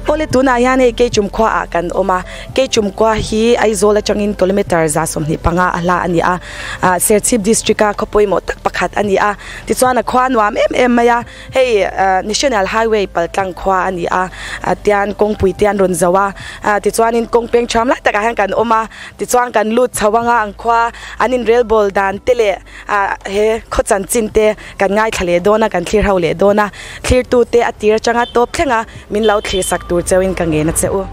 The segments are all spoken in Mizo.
Awle tunah hian hei Keichum khua ah kan awm a, Keichum khua hi Aizawl atangin kilometre 25 a hla a ni a, ah Serchhip district a khaw pawimawh tak pakhat a ni a, tichuan a khua nuam em em mai a, hei National Highway paltlang khua a ni a, tian kawngpui te an rawn zo a, tichuanin kawng peng thiam lai takah hian kan awm a, tichuan kan lut chho anga an khua an inrelbawl dan te leh ah he khaw chanchin te kan ngaithla leh dawn a kan thlir ho leh dawn a thlir tu te a tir atanga tawp thleng a min lo thlir sak tur cheu in ka ngen a che u.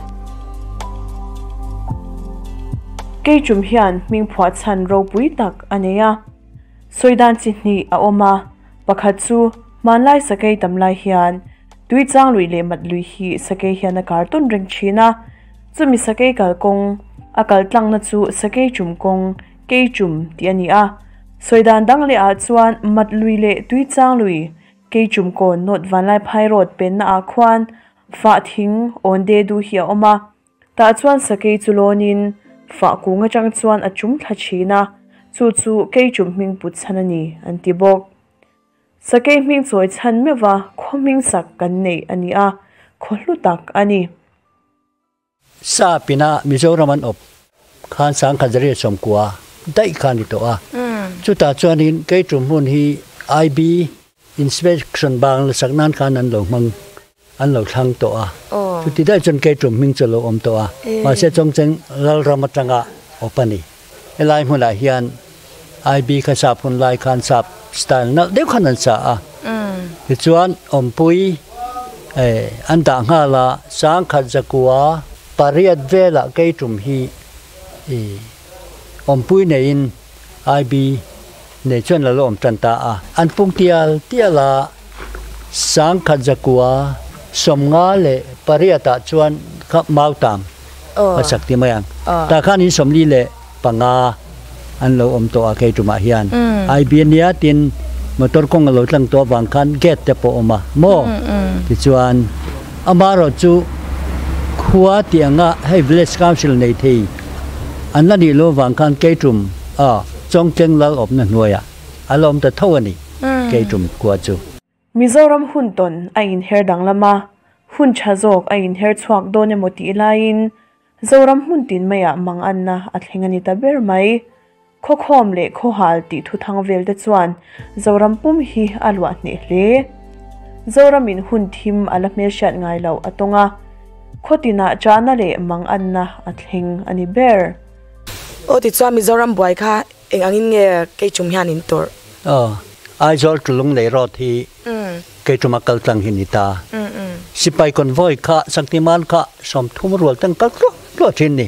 Keichum hian hming phuah chhan ropui tak a nei a, sawi dan chi hnih a awm a, pakhat chu hmanlai sakei tam lai hian tui chang lui leh mat lui hi sakei hian a kar tawn reng thin a, chumi sakei kalkawng a kal tlangna chu sakei chum kawng Keichum tih a ni a, sawi dan dang leh ah chuan mat lui leh tui chang lui Keichum kawn North Vanlaiphai Road penna ah khuan fah thing awn de du hi a awm a, tah chuan sakei chu lawnin fah kung atang chuan a chum thla thin a, chu chu Keichum hming put chhan a ni an ti bawk. Sakei hming chawi chhan meuha khaw hming sak kan neih a ni a, khaw hlu tak a ni. Sap ina Mizoram an awp khan Sangkhat 90 daih kha a ni tawh a. Chutah chuanin Keiṭum hmun hi IB Inspection bang la sak nan khan an lo hmang, an lo thlang tawh a. Chuti daih chuan Keiṭum hming chu a lo awm tawh a. Mahse Chawngcheng Lalram atanga awp a ni. Helai hmunah hian IB kha sap hun lai khan sap style nalh deuh khan an sa a. Tichuan awmpui an dah nghal a, 1908 velah keitum hi awmpui neiin IB nei chuan a lo awm tan ta a. An pung tial tial a, 1958 ah chuan kha Mautam a sak ti mai ang. Tah khan in 45 an lo awm tawh a kei tumah hian. IB ania tin motor kawng a lo tlang tawh avang khan gate te pawh a awm a maw? Tichuan amaherawh chu khua tih anga hei village council nei thei an la nih loh avang khan kei tum a Chawngtleng lal awmna hnuaiah a la awm ta tho a ni kei tum khua chu. Mizoram hun tawn a inher danglam a, hun tha zawk a inher chhuak dawn emaw tih laiin Zoram hmun tin maiah manganna a thleng a ni ta ber mai. Khawkhawm leh khawhal tih thuthang vel te chuan Zoram pum hi a luah hneh hle. Zoramin hun thim a la hmelhriat ngai loh a tawng a, khaw tinah chahna leh manganna a thleng a ni ber. Aw tichuan Mizoram buai kha Eng angin nge Keichum hian in tawrh? Aw, Aizawl to Lunglei road hi Keichuma kal tlang hi ni ta. Sipai convoy kha Sangtiman kha 30 rual ten kal tluah tluah thin ni.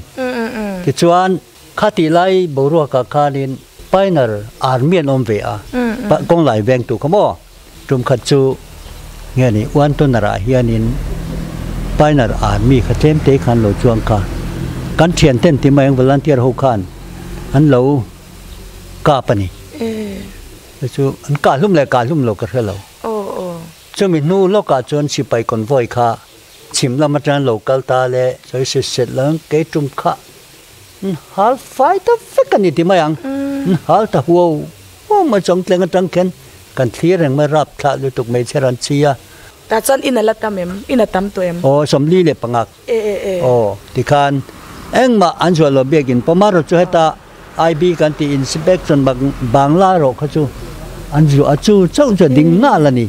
Tichuan kha tih lai boruakah khanin Pioneer Army an awm ve a, kawnglai vengtu kha maw? Tum khat chu nge ni Uantonar ah hianin Pioneer Army kha tlem te khan lo chuang kha kan thian ten ti mai ang volunteer ho khan an lo kap a ni. Chu an kah hlum leh kah hlum lo ka hre lo. Chumi hnu lawkah chuan sipai convoy kha chhim lam atang lo kal ta le sawi set set lo kei tum kha hal fai ta vek a ni ti mai ang. Hal ta huau huau mai chuang tleng atang khian Kan thlir reng mai rap thlah lutuk mai chher an chi a. Tah chuan in a la tam em? In a tam tawh em? Aw, 45. E e e. Aw, tikhan engmah an zual lo biakin pawm a rawh chu heta IB kan tih inspection bangla erawh kha chu an zuah a chu chauh chu a ding nghal a ni.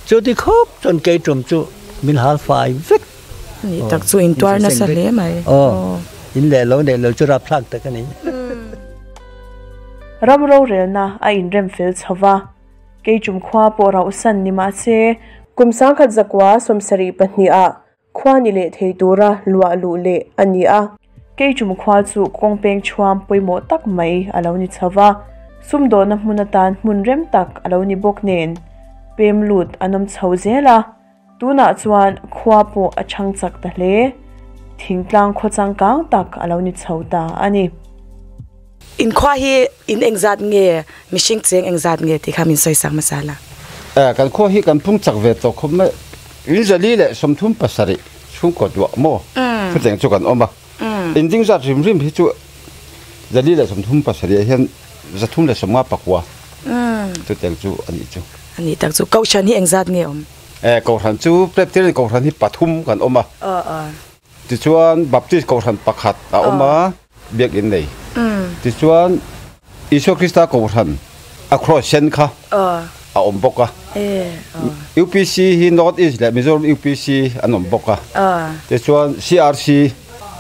Chu ti khawp chuan kei tum chu min hal fai vek. Ni tak chu in tuar nasa hle mai. Aw, in leh lo neih lo chu rapthlak tak a ni. Ram rorelna a inrem fel chho va, Keichum khua pawh rauhsan ni mah se, kum 1972 ah khua ni leh thei tura luah luh leh a ni a. Keichum khua chu kawng peng chhuam pawimawh tak mai a lo ni chho va, sumdawhna hmun atan hmun rem tak a lo ni bawk nen, pem lut an awm chho zel a. Tunah chuan khua pawh a chhang chak ta hle. Thingtlang khaw changkang tak a lo ni chho ta a ni. In khua hi in engzat nge, mihring cheng engzat nge tih kha min sawi sak hmasa la. E, kan khua hi kan phung chak ve tawh khawp mai. In 437 chhungkaw duah maw chutiang chu kan awm a. In ding zat hrim hrim hi chu 437 ah hian 359 chutiang chu a nih chu. A nih tak chu. Kohhran hi engzat nge awm? Kohhran chu Presbyterian Kohhran hi pathum kan awm a. Tichuan Baptist Kohhran pakhat a awm a, biakinn nei. Tichuan Isua Krista Kohhran a cross sen kha a awm bawk a. UPC hi North East leh Mizoram UPC an awm bawk a. Tichuan CRC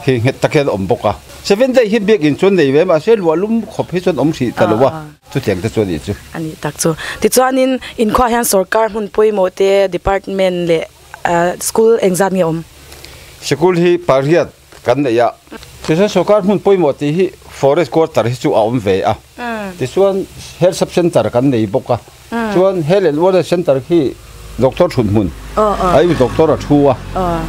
hi nghet tak hian a awm bawk a. Seventh Day hi biakinn chuan nei ve mahse luahlum khawp hi chuan awm hrih ta lo a. Chutiang te chu a nih chu. A nih tak chu. Tichuanin inkhua hian sorkar hmun pawimawh te, department leh school engzat nge awm? Sikul hi pariat kan nei a. Tichuan sorkar hmun pawimawh tih hi forest quarter hi chu a awm ve a. Tichuan health sub centre kan nei bawk a. Chuan health and wellness centre khi doctor thut hmun a doctor a thu a.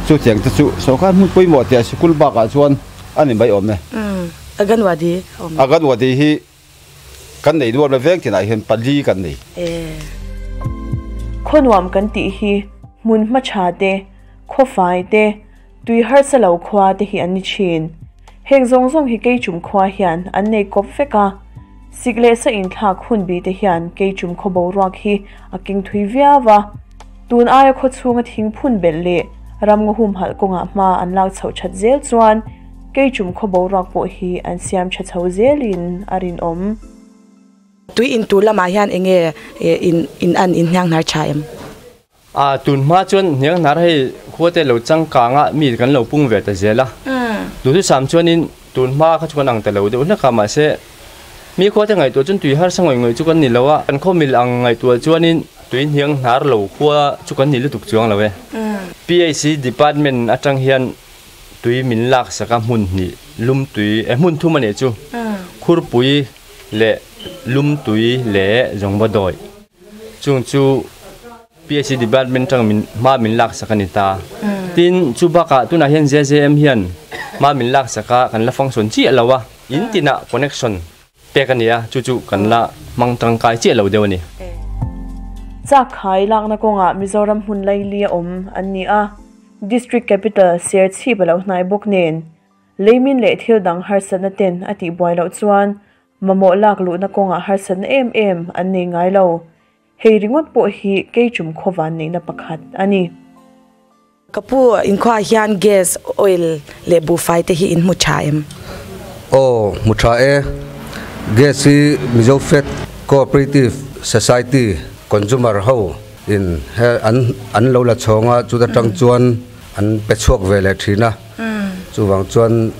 Chutiang te chu sorkar hmun pawimawh tih a sikul bakah chuan a ni mai awm e. Aganwadi a awm. Aganwadi hi Kan nei nuam le veng tinah hian pali kan nei. Khaw nuam kan tih hi hmun hma tha te, khaw fai te, tui harsa lo khua te hi an ni thin. Heng zawng zawng hi Keichum khua hian an nei kawp vek a. Sik leh sa inthlak hun bi te hian Keichum khaw boruak hi a keng thui viau a. Tun aia khaw chhunga thingphun belh leh ramngaw humhalh kawngah hma an lak chhoh that zel chuan Keichum khaw boruak pawh hi an siam tha chho zelin a rinawm. Tui in tur lamah hian eng nge in in an in hniang hnar tha em? A, tun hma chuan hniang hnar hei khua te lo changkang a, mi kan lo pung ve ta zel a. Duhthusam chuanin tun hma kha chu kan ang ta lo deuh hlek a, mahse mi khua te ngaihtuah chuan tui harsa ngawih ngawih chu kan ni lo a, kan khaw mil ang ngaihtuah chuanin tui hniang hnar lo khua chu kan ni lutuk chuang lo e. PHC department atang hian tui min laksak a hmun hnih lum tui eh hmun thum a nih chu khurpui leh lum tui leh zawngba dawi chung chu PHC department atang min hma min laksak a ni ta tin chu bakah tunah hian JJM hian hma min laksak a kan la function chiah lo a in tinah connection pek a ni a chu chu kan la hmang tangkai chiah lo deuh a ni. Chak khai lakna kawngah Mizoram hmun laili a awm an ni a. District Capital Serchhip a lo hnai bawk nen, leimin leh thil dang harsatna ten a tihbuai loh chuan mamawh lak luhna kawngah harsatna em em an nei ngai lo. Hei ringawt pawh hi Keichum khawvan neihna pakhat a ni. Ka pu, inkhua hian gas, oil leh buhfai te hi in hmu tha em? Aw, hmu tha e. Gas hi Mizo Fed Cooperative Society Consumer ho In he an an lo la chhawng a, chuta tang chuan an pe chhuak ve leh thin a, chuvang chuan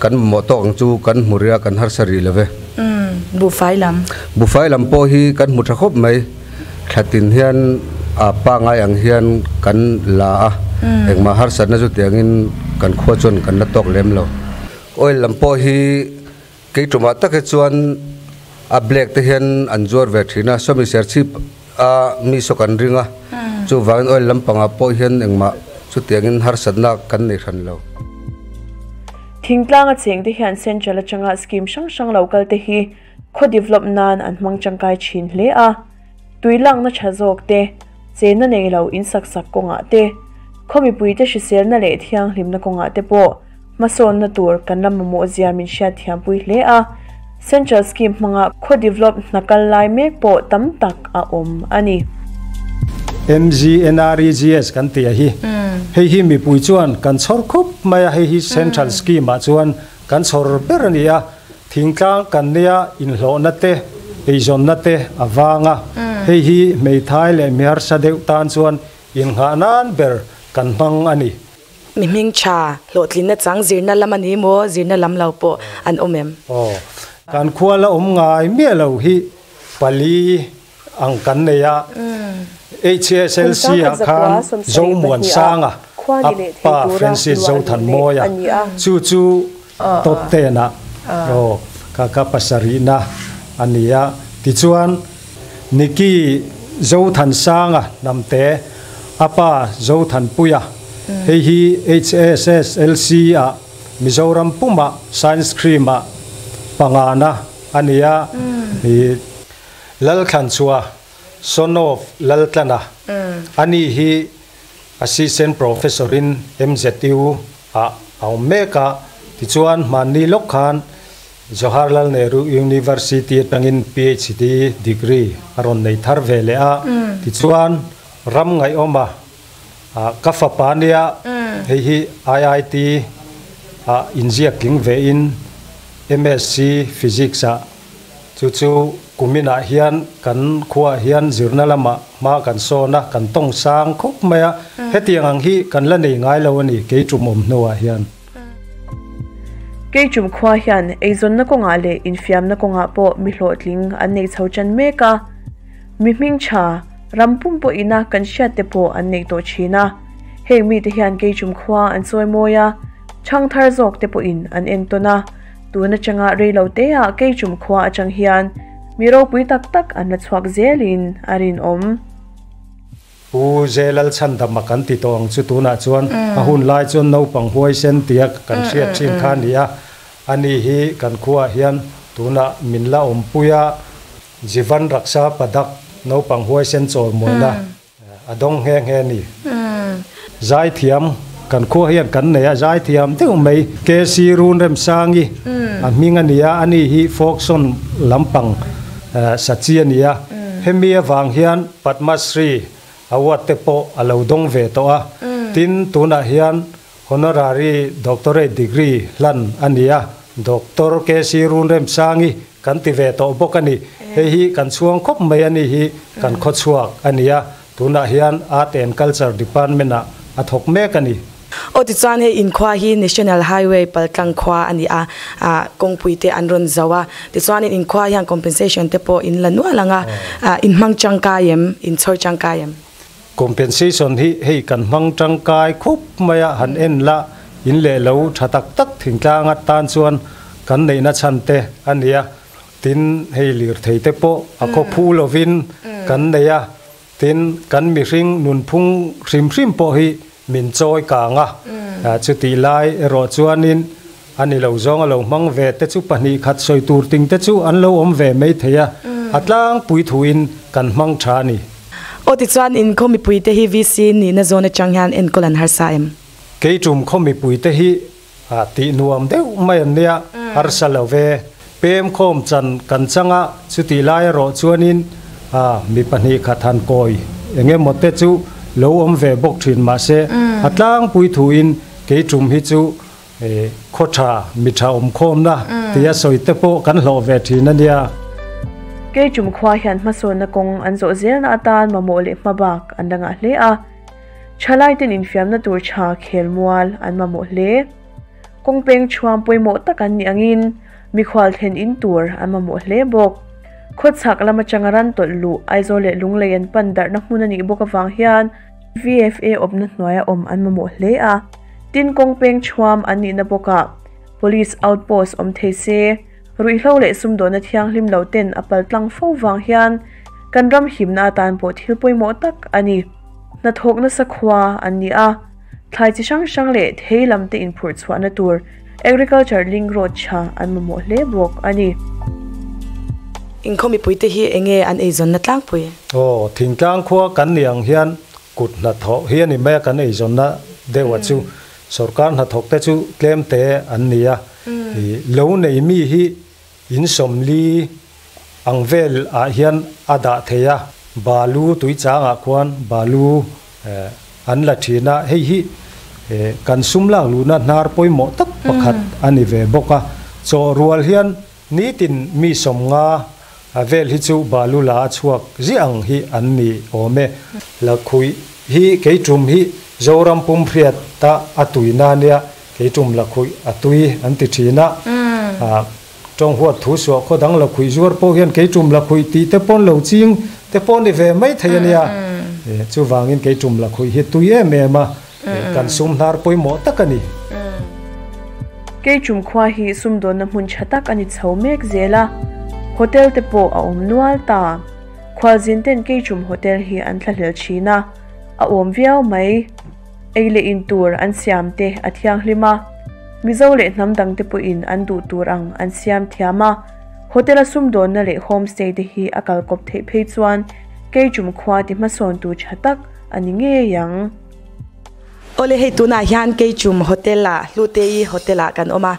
kan mamawh tawk ang chu kan hmu rih a, kan harsa rih lo ve. Buhfai lam. Buhfai lam pawh hi kan hmu tha khawp mai, thlatin hian a pangai ang hian kan la a, engmah harsatna chutiangin kan khua chuan kan la tawk lem lo. Oil lam pawh hi Kei tumah tak hi chuan a black te hian an zuar ve thin a, sawmi serchhip a mi saw kan ring a, chuvangin oil lampangah pawh hian engmah chutiangin harsatna kan nei hran lo. Thingtlang a cheng te hian central atanga scheme hrang hrang lo kal te hi khaw develop nan an hmang tangkai thin hle a, tui lakna tha zawk te, chenna nei lo in sak sak kawngah te, khaw mipuite hriselna leh thianghlimna kawngah te pawh Hmasawnna tur kan la mamawh zia min hriatthiampui hle a, Central Scheme hmanga khaw develop hna kal lai mek pawh tam tak a awm a ni. MGNREGS kan tih a hi. Hei hi mipui chuan kan chhawr khup mai a, hei hi Central Scheme ah chuan kan chhawr ber a ni a, thingtlang kan nia inhlawhna te, eizawnna te a vang a, hei hi hmeithai leh miharsa deuh tan chuan inghah nan ber kan hmang a ni. Mi hming tha, hlawhtlinna chang zirna lam a ni maw, zirna lam lo pawh an awm em? Aw, kan khua la awm ngai miah lo hi pali ang kan nei a, HSLC ah khan Zomuansanga a pa Francis Zothanmawia chu chu top ten ah aw ka ka pasarihna a ni a, tichuan Nicky Zothansanga Hnamte, a pa Zothanpuia, hei hi HSSLC ah Mizoram pumah Science Stream ah pangana a ni a, Lalthlanchhua, son of Laltlana, a ni hi Assistant Professor in MZU ah a awm mek a, tichuan hmanni lawk khan Jawaharlal Nehru University atangin PhD degree a rawn nei thar ve leh a, tichuan ram ngaihawma Ka fapa nia hei hi IIT ah inziak tling ve in MSc Physics ah chu chu kumin ah hian kan khuaah hian zirna lamah hma kan sawn a, kan tawng sang khawp mai a, hetiang ang hi kan la nei ngai lo a ni kei tum awm hnuah hian. Keichum khua hian eizawnna kawngah leh infiamna kawngah pawh mi hlawhtling an nei chho tan mek a, mi hming tha, ram pum pawhina kan hriat te pawh an nei tawh thin a. Heng mite hian Keichum khua an chawi mawi a, chhang thar zawk te pawhin an entawn a, tun atanga reilo teah Keichum khua atang hian mi ropui tak tak an la chhuak zelin a rinawm. Pu Zelalchhandama kan ti tawh ang chu tunah chuan a hun lai chuan naupang huaisen tia kan hriat thin kha a ni a, ani hi kan khuaah hian tunah min la awmpui a, Jivan Raksha Padak naupang huaisen chawlmawina a dawng nghe nghe a ni. Zaithiam kan khua hian kan nei a, zaithiam deuh mai KC Runremsangi a hming a ni a, ani hi folk song lampang sachi a ni a, hemi avang hian Padma Shri Award te pawh a lo dawng ve tawh a, tin tunah hian Honorary Doctorate Degree hlan a ni a, Doctor KC Runremsangi kan ti ve tawh bawk a ni. Hei hi kan chhuang khawp mai a ni hi kan khawchhuak a ni a, tunah hian Art and Culture Department ah a thawk mek a ni. Aw tichuan hei inkhua hi National Highway paltlang khua a ni a, ah kawngpui te an rawn zo a, tichuanin inkhua hian compensation te pawh in la nual ang a, ah in hmang tangkai em, in chhawr tangkai em? Compensation hi hei kan hmang tangkai khup mai a, han en la in leh lo tha tak tak thingtlang atan chuan kan neihna chhan te a ni a, tin hei lirthei te pawh a khaw phu lovin kan nei a, Tin, kan mihring nunphung hrim hrim pawh hi min chawi kang a, chutih lai erawh chuanin a ni lo zawng a lo hmang ve te chu pahnih khat sawi tur ting te chu an lo awm ve mai thei a, a tlangpui thuin kan hmang tha a ni. Aw tichuan in khaw mipui te hi VC nihna zawn atang hian enkawl an harsa em? Kei tum khaw mipui te hi tih nuam deuh mai an nia, harsa lo ve. Pem khawm chan kan chang a, chutih lai erawh chuanin mi pahnih khat han kawi eng emaw te chu lo awm ve bawk thin mahse a tlangpui thuin kei tum hi chu khaw tha mi tha awm khawmna tia sawi te pawh kan hlawh ve thin a nia. Kei tum khua hian hmasawnna kawng an zawh zelna atan mamawh leh hmabak an la ngah hle a. Thalaiten infiamna tur tha khel mual an mamawh hle. Kawngpeng chhuam pawimawh tak an nih angin mikhual thlen in tur an mamawh hle bawk. Khawchhak lam atanga ran tawlh luh Aizawl leh Lunglei an pan darhna hmun a nih bawk avang hian VFA awmna hnuaia awm an mamawh hle a. Tin kawngpeng chhuam an nihna bawkah Police Outpost awm thei se ruihhlo leh sumdawnna thianghlim lo ten a pal tlang fo vang hian kan ram himna atan pawh thil pawimawh tak a ni. Hnathawk nasa khua an ni a, thlai chi hrang hrang leh thei lam te inphurh chhuahna tur Agriculture Link Road tha an mamawh hle bawk a ni. Inkhawm mipuite hi eng nge an eizawnna tlangpui? Aw, thingtlang khua kan nih ang hian kut hnathawh hi a ni mai a, kan eizawnna deuh a chu sorkar hnathawk te chu tlem te an ni a, lo nei mi hi In sawmli ang vel ah hian a dah thei a, balu tui chang ah khuan balu an la thin a, hei hi kan sum lak luhna hnar pawimawh tak pakhat a ni ve bawk a, chaw rual hian nitin mi sawmnga vel hi chu balu la a chhuak ziah ang hi an ni awm e. Lakhuih hi kei tum hi Zoram pumhriat a a tuina a nia, Kei tum lakhuih a tui an ti thin a, tawng huat thu suah khaw dang lakhuih zuar pawh hian kei tum lakhuih tih te pawn lo ching te pawh ni ve mai thei a nia. Chuvangin kei tum lakhuih hi tui em em a, kan sum hnar pawimawh tak a ni. Kei tum khua hi sumdawnna hmun tha tak a ni chho mek zel a, hotel te pawh a awm nual ta. Khualzin ten kei tum hotel hi an thlahlel thin a, a awm viau mai. Ei leh in tur an siam te a thianghlim a, Mizo leh hnam dang te pawhin an duh tur ang an siam thiam a, hotel a sumdawnna leh homestay te hi a kal kawp theih phei chuan Keichum khua ti hmasawn tu tha tak a ni ngei ang. Awle hei tunah hian Keichum hotel ah Hlutei hotel ah kan awm a,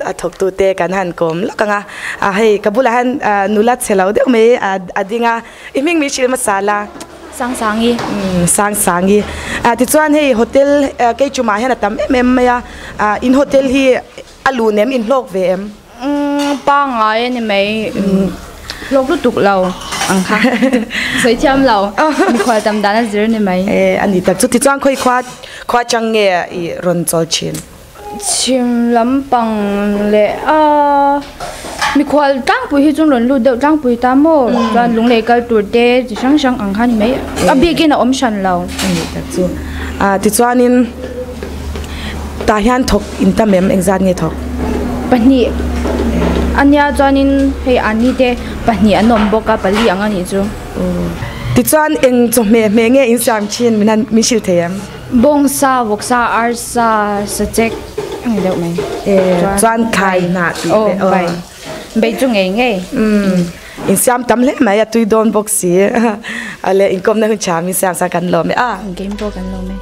a thawktu te kan han kawm lawk ang a, a hei ka bulah hian nula chhe lo deuh mai a ding a, i hming min hrilh hmasa la. Sangsangi. Sangsangi. Tichuan hei hotel kei chumah hian a tam em em mai a, in hotel hi a luh nem in hlawk ve em? Pangngai a ni mai, hlawk lutuk lo ang kha sawi thiam lo, mikhual tam dan a zir ni mai. E a ni tak chu, tichuan khawi khua khua chang nge i rawn chawl thin? Chhim lampang leh a mikhual tlangpui hi chu rawn lut deuh tlangpui ta maw, chuan lunglei kal tur te chi hrang hrang ang kha ni mai, a bikin a awm hran lo. A ni tak chu, tichuanin tah hian thawk in tam em engzat nge thawk? Pahnih ania chuanin hei ani te pahnih an awm bawk a, pali ang a nih chu. Tichuan eng chawhmeh hmeh nge in siam thin min han min hrilh thei em? Bawngsa, vawksa, arsa, sachek a ni deuh mai. Chuan thlai hnah tih leh aw. Bai, bai chu ngei ngei. In siam tam hle mai a tui dawn bawk si. Ale inkawmna hun tha min siam sa kan lawm e a. Game pawh kan lawm e.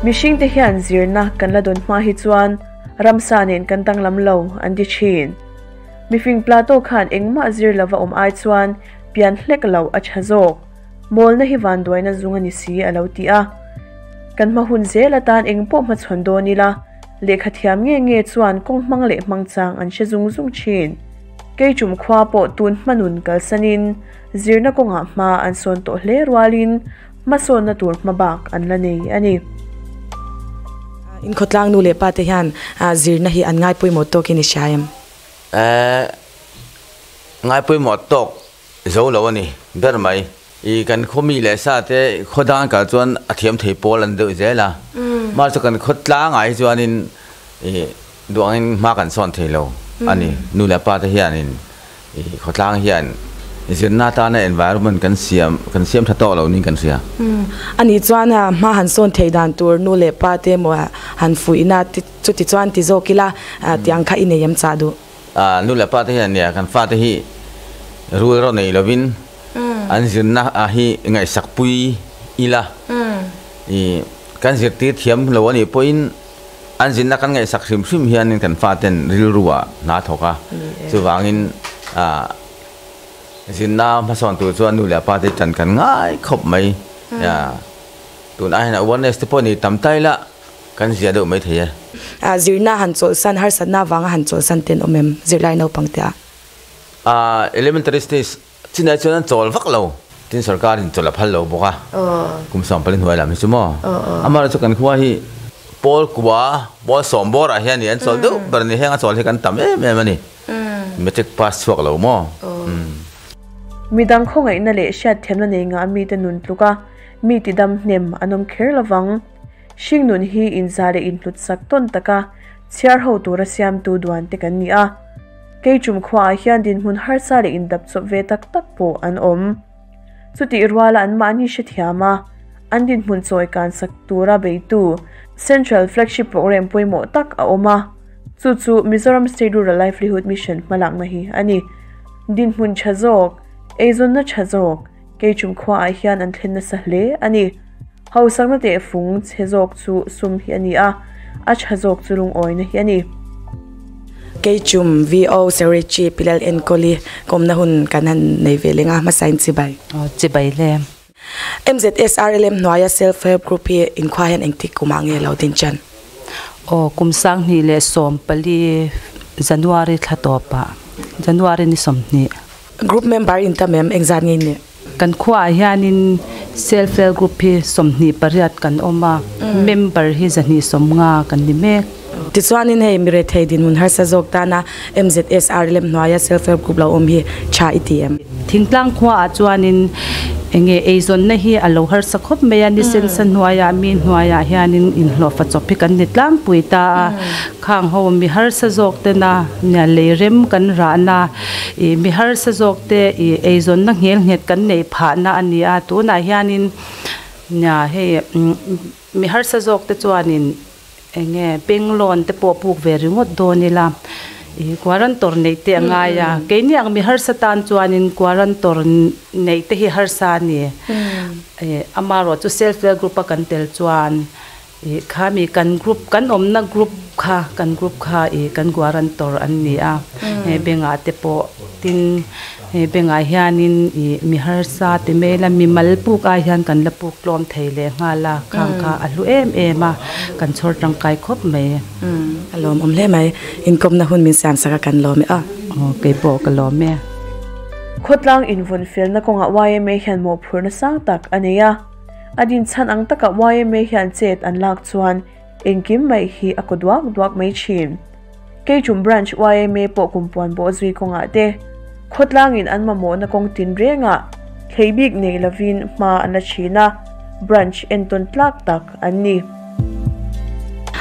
Mihring te hian zirna kan la dawn hma hi chuan ramsa nen kan danglam lo an ti thin. Mifing Plato khan engmah zir lova awm ai chuan pian hlek lo a tha zawk. Mawlna hi vanduaina zung a ni si a lo ti a. Kan hma hun zel atan engpawh hmachhawn dawn ila, lehkha thiam nge nge chuan kawng hmang leh hmang chang an hre zung zung thin. Keichum khua pawh tun hmanun kalsanin zirna kawngah hma an sawn tawh hle rualin hmasawnna tur hma bak an la nei a ni. In khawtlang nu leh pa te hian zirna hi an ngai pawimawh tawkin i hria em? Ngai pawimawh tawk zo lo a ni ber mai. I kan khaw mi leh sa te khaw dang kal chuan a thiam thei pawl an deuh zel a. Mahse kan khaw tlangah hi chuanin i duh angin hma kan sawn thei lo a ni. Nu leh pa te hianin i khawtlang hian zirna atana environment kan siam kan siam tha tawk lo niin kan hria. A nih chuan hma han sawn thei dan tur nu leh pa te emaw han fuihna chuti chuan ti zawk ila tiang kha i nei em chah duh? Nu leh pa te hian nia kan fate hi rul rawh nei lovin an zirna hi ngaihsak pui ila i kan zirtir thiam lo a nih pawhin an zirna kan ngaihsak hrim hrim hianin kan faten rilru ah hna thawk a, chuvangin zirna hmasawn tur chuan nu leh pa te tan kan ngai khawp mai. Tun ai hian awareness te pawh ni tam ta ila kan zia deuh mai thei e. Zirna han chawlhsan harsatna avanga han chawlhsan ten awm em zirlai naupang te ah? Elementary stage chinai chuan an chawl vak lo. Tin sarkar in chawlh a phal lo bawk a, kum 14 hnuai lam hi chu maw. Amaherawhchu chu kan khua hi pawl kua, pawl sawm bawrah hian an chawl deuh ber a ni. Heng a chawl hi kan tam em em a ni. Matric pass chhuak lo maw. Midang khawngaihna leh hriatthiamna nei ngah mite nun tluk a, mi tidam hnem an awm kher lovang. Hring nun hi inza leh inhlut sak tawn taka chhiar ho tura siamtu duan te kan ni a. Keichum khuaah hian dinhmun harsa leh indap chawp ve tak tak pawh an awm. Chutih ruala anmahni hrethiam a, an dinhmun chawi kan sak tura beitu Central Flagship Programme pawimawh tak a awm a, chu chu Mizoram State Rural Livelihood Mission hmalakna hi a ni. Dinhmun tha zawk, eizawnna tha zawk Keichum khuaah hian an thlen nasa hle a ni. Hausakna tehfung chhe zawk chu sum hi a ni a, a tha zawk chu lungawina hi a ni. Keichum VO Serichi Pilal Enkawli kawmna hun kan han nei ve leng a, hmasain chibai. Aw chibai le. MZSRLM hnuaia Self Help Group hi inkhua hian engtik kumah nge lo din chan? Aw kum 2014 January thla tawpah, January ni 20. Group member in tam em engzat nge in nih? Kan khuaah hianin Self Help Group hi 28 kan awm a, member hi 250 kan ni mek. Tichuanin hei mirethei dinhmun harsa zawk tana MZSR lem hnuaia Self Help Group lo awm hi tha i ti em? Thingtlang khuaah chuanin enge eizawnna hi a lo harsa khawp mai a, ni sensa hnuaiah mi hnuaiah hianin inhlawhfa chawp hi kan ni tlangpui ta a, khang ho mi harsa zawk tena nia leirem kan rahna I mi harsa zawk te i eizawnna nghel nghet kan neih phahna a ni a, tunah hianin nia hei mi harsa zawk te chuanin eng nge bank loan te pawh puk ve ringawt dawn ila i guarantor neih te a ngai a, keini ang mi harsa tan chuanin guarantor neih te hi harsa a ni. Amaherawhchu chu self help group a kan tel chuan Ih khami kan group kan awmna group kha kan group kha ih kan guarantor an ni a he bank ah te pawh tin Hei bank ah hianin ih mi harsa ti mai ila mi mal puk ai hian kan la puk tlawm thei leh nghal a khang kha a hlu em em a kan chhawr tangkai khawp mai. A lawmawm hle mai inkawmna hun min siam sak a kan lawm e a. Aw keipawh ka lawm e. Khawtlang invawn felna kawngah yma hian mawhphurhna sang tak a nei a, a dinchhan ang takah yma hian chet an lak chuan engkim mai hi a kaw duak duak mai thin. Keichum Branch yma pawh kumpuan bawh zui kawngah te, khawtlangin an mamawhna kawng tinrengah thlei bik nei lovin hma an la thin a, Branch entawn tlak tak an ni.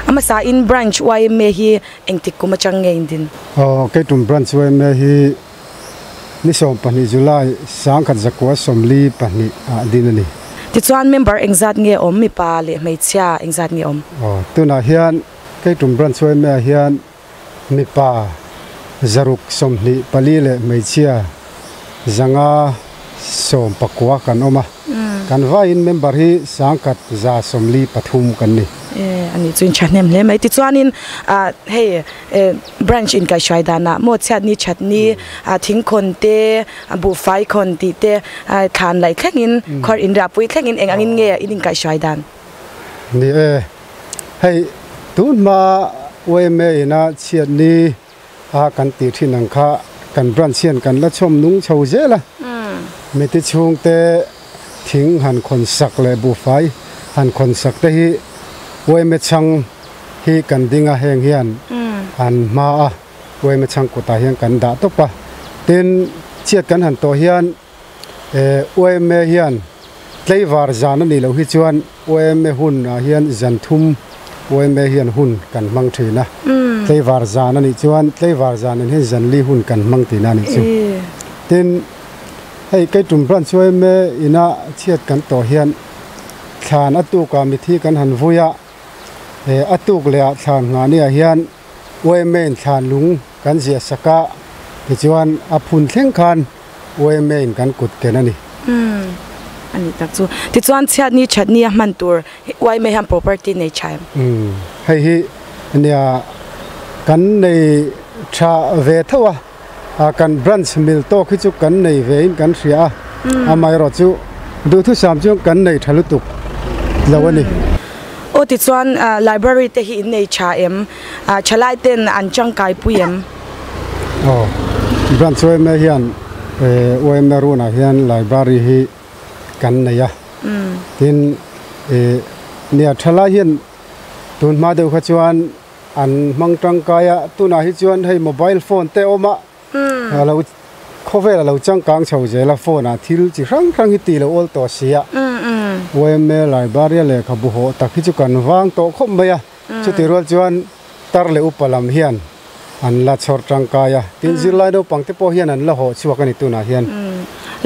A hmasain Branch yma hi engtik kum atang nge in din? Aw, Keichum Branch yma hi ni 12 July 1942 ah din a ni. Tichuan member engzat nge awm? Mipa leh hmeichhia engzat nge awm? Aw, tunah hian Keitum Branch yma hian mipa 624 leh hmeichhia 519 kan awm a, kan vaiin member hi 1193 kan ni. E, a nih chu in thahnem hle mai. Tichuanin hei branch inkaihhruai danah maw chhiatni thatni thingkhawn te, buhfai khawn tih te, thlan laih thlengin, khuar inriahpui thlengin eng angin nge in inkaihhruai dan? Ni e, hei tun hma yma ina chhiatni a kan tih thin ang kha kan branch hian kan la chhawm nung chho zel a, miti chhungte thing han khawn sak leh buhfai han khawn sak te hi yma chhang hi kan ding a, heng hian an hma a yma chhang kutah hian kan dah tawp a, tin chhiat kan han tawh hian yma hian tleivar zan a nih loh hi chuan yma hun ah hian zan thum yma hian hun kan hmang thin a, tleivar zan a nih chuan tleivar zan in hian zan li hun kan hmang tihna a nih chu. Tin, hei Keitum Branch yma ina chhiat kan tawh hian thlan a tukah mithi kan han vui a, a tuk leh ah thlan nghah ni ah hian yma in thlan lung kan ziah sak a, tichuan a phun thleng khan yma in kan kut ken a ni. Umm a nih tak chu. Tichuan chhiatni thatni a hman tur yma hian property nei tha em? Umm hei hi nia kan nei tha ve tho a, a kan branch mil tawk hi chu kan nei ve in kan hria a, amaherawh chu duhthusam chuan kan nei tha lutuk lo a ni. Aw tichuan library te hi in nei tha em? Thalai ten an tangkai pui em? Aw, Branch yma hian yma runah hian library hi kan nei a, tin nia thalai hian tun hma deuh kha chuan an hmang tangkai a, tunah hi chuan hei mobile phone te awm a, a lo khawvel a lo changkang chho zel a, phone ah thil chi hrang hrang hi tih lo awl tawh si a, yma library a lehkhabu hawh tak hi chu kan vang tawh khawp mai a. Chutih rual chuan tar leh upa lam hian an la chhawr tangkai a, tin zirlai naupang te pawh hian an la hawh chhuak a ni tunah hian.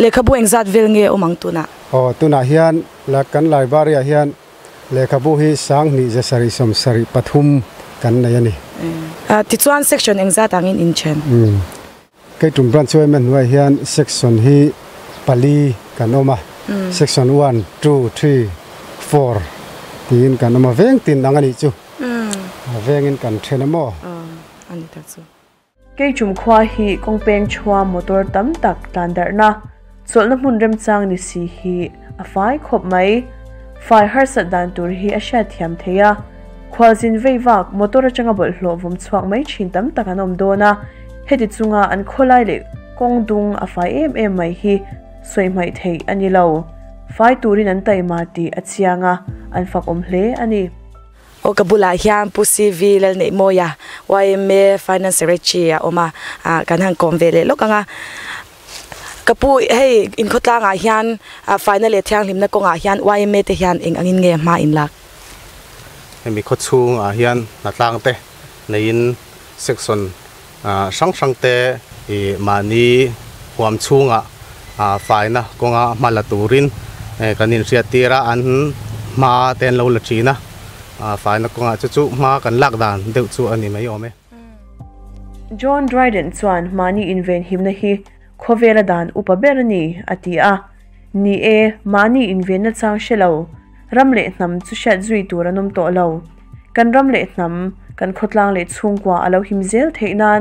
Lehkhabu engzat vel nge awm ang tunah? Aw, tunah hian la kan library ah hian lehkhabu hi 2773 kan nei a ni. Tichuan section engzat angin in then? Keitum Branch yma hnuaiah hian section hi pali kan awm a, section one, two, three, four tiin kan awm a, veng tin ang a nih chu, a vengin kan then a maw? Keitum khua hi kawngpeng chhua motor tam tak tlan darhna, chawlhna hmun remchang ni si hi a fai khawp mai. Fai harsat dan tur hi a hriatthiam thei a. Khualzin vei vak motor atanga bawlhhlawh vawm chhuak mai thin tam tak an awm dawn a, heti chunga an khawlai leh kawng dung a fai em em mai hi sawi hmaih theih a ni lo. Fai turin an taima tih a chiang a, an fak awm hle a ni. Aw ka bulah hian Pu CV Lalneihmawia, yma Finance Secretary a awm a, kan han kawm ve leh lawk ang a. Ka pu, hei inkhawtlangah hian faina leh thianghlimna kawngah hian yma te hian eng angin nge hma in lak? Hemi khawchhungah hian hnatlang te neiin section hrang hrang te mahni huam chhungah faina kawnga hma la turin kan inhriattir a, an hma te an lo la thin a, faina kawngah chu chu hma kan lak dan deuh chu a ni mai awm e. John Dryden chuan mahni invenhimna hi khawvela dan upa ber a ni, a ti a. Ni e, mahni invenna chang hre lo, ram leh hnam chu hriat zui tur an awm tawh lo. Kan ram leh hnam, kan khawtlang leh chhungkua a lo him zel theih nan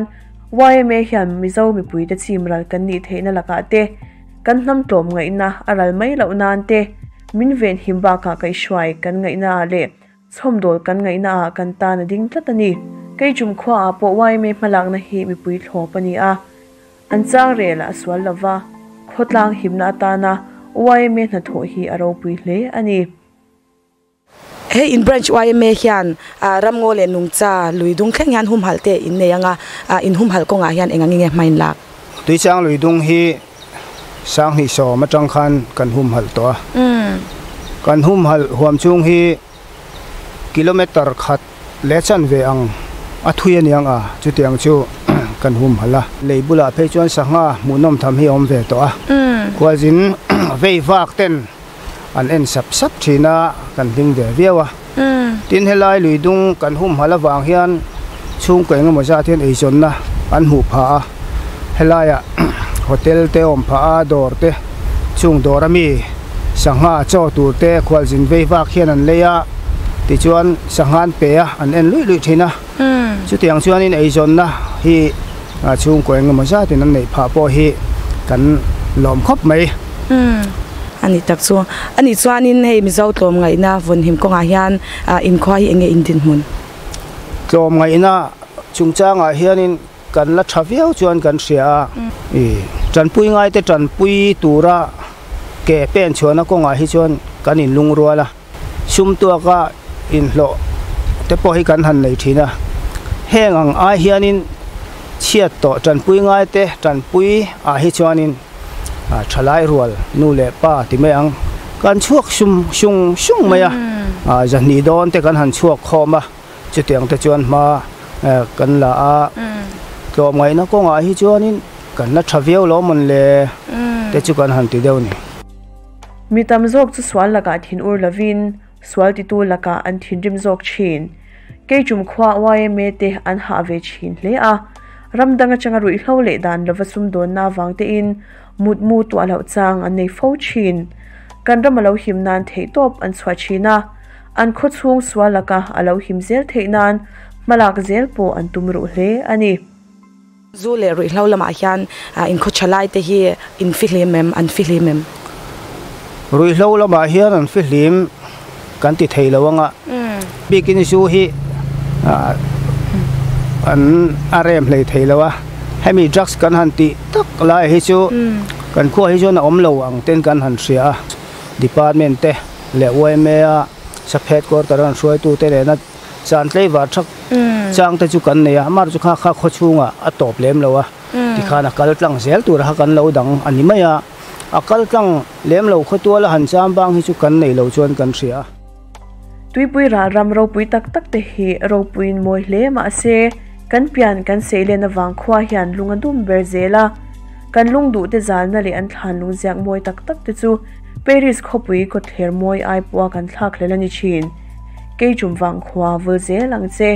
Yma hian Mizo mipuite chim ral kan nih theihna lakah te, kan hnam tlawm ngaihna a ral mai loh nan te, min venhim bakah kaihhruai kan ngaihnaah leh chhawmdawl kan ngaihnaah kan tan a ding tlat a ni. Keichum khuaah pawh yma hmalakna hi mipui thlawp a ni a, an chang rel a sual lova, khawtlang himna atana yma hnathawh hi a ropui hle a ni. He in branch yma hian ramngaw leh nungcha lui dung thleng hian humhalh te in nei anga, in humhalh kawngah hian eng ang nge hma in lak? Tuichang lui dung hi Sanghnih sawm atang khan kan humhalh tawh a. Kan humhalh huam chung hi kilometer khat leh chanve ang a thui aniang a, chutiang chu kan humhalh a. Lei bulah phei chuan sangha hmuhnawm tham hi a awm ve tawh a. Khualzin vei vak ten an en sap sap thin a, kan hlim ve viau a. Tin, helai lui dung kan humhalh avang hian chhungkaw engemaw zat hian eizawnna an hmuh phah a, helaiah hotel te a awm phah a, dawr te, chung dawr ami sangha chaw tur te khualzin vei vak hian an lei a, tichuan sangha an pe a, an en luih luih thin a. Chutiang chuanin eizawnna hi chhungkaw engemaw zatin an neih phah pawh hi kan lawm khawp mai. A ni tak chu. A nih chuanin hei Mizo tlawmngaihna vawnhim kawngah hian inkhua hi enge in dinhmun? Tlawmngaihna chungchangah hianin kan la tha viau chuan kan hria a. Tanpui ngaite tanpui tura ke pen chhuahna kawngah hi chuan kan inlungrual a. Sum tuaka inhlawh te pawh hi kan han nei thin a. Heng ang ai hianin chhiat tawh tanpui ngaite tanpui ah hi chuanin thalai rual nu leh pa ti mai ang kan chhuak sum sung sung mai a. Zahnih dawn te kan han chhuak khawm a, chutiang te chuan hma kan la a. Tlawmngaihna kawngah hi chuanin kan la tha viau lo mawn le te chu kan han ti deuh ni. Mi tam zawk chu sual lakah thin ur lovin, sual titu lakah an thinrim zawk thin. Keichum khua yma te an hah ve thin hle a, ram dang atanga ruihhlo leh dan lova sumdawnna avang tein mutmu tuah loh chang an nei fo thin. Kan ram a lo him nan theihtawp an chhuah thin a, an khawchhung sual laka a lo him zel theih nan hmalak zel pawh an tum ruh hle a ni. Zu leh ruihhlo lamah hian inkhaw tha lai te hi in fihlim em? An fihlim em? Ruihhlo lamah hian an fihlim kan ti thei lo anga, bikin zu hi an a rem hlei thei lo a, hemi drugs kan han tih tak lai hi chu kan khua hi chuan a awm lo ang ten kan han hria a, department te leh yma a saphet quarter an hruaitu te nena Chan tleivar thak chang te chu kan nei a, amah chu kha kha khaw chhungah a tawp lem lo a, tikhan a kal tlang zel tur kha kan lo dang a ni mai a, a kal tlang lem lo khaw tuala han cham bang hi chu kan nei lo chuan kan hria. Tuipui ral ram ropui tak tak te hi ropuiin mawi hle mahse kan pian kan seilen avang khua hian lung a dum ber zel a, kan lung duh te zalna leh an thlan lung ziak mawi tak tak te chu Paris khawpui kawtthler mawi ai pawha kan thlak hlel a ni thin. Kei chum vang khua vul zel ang che.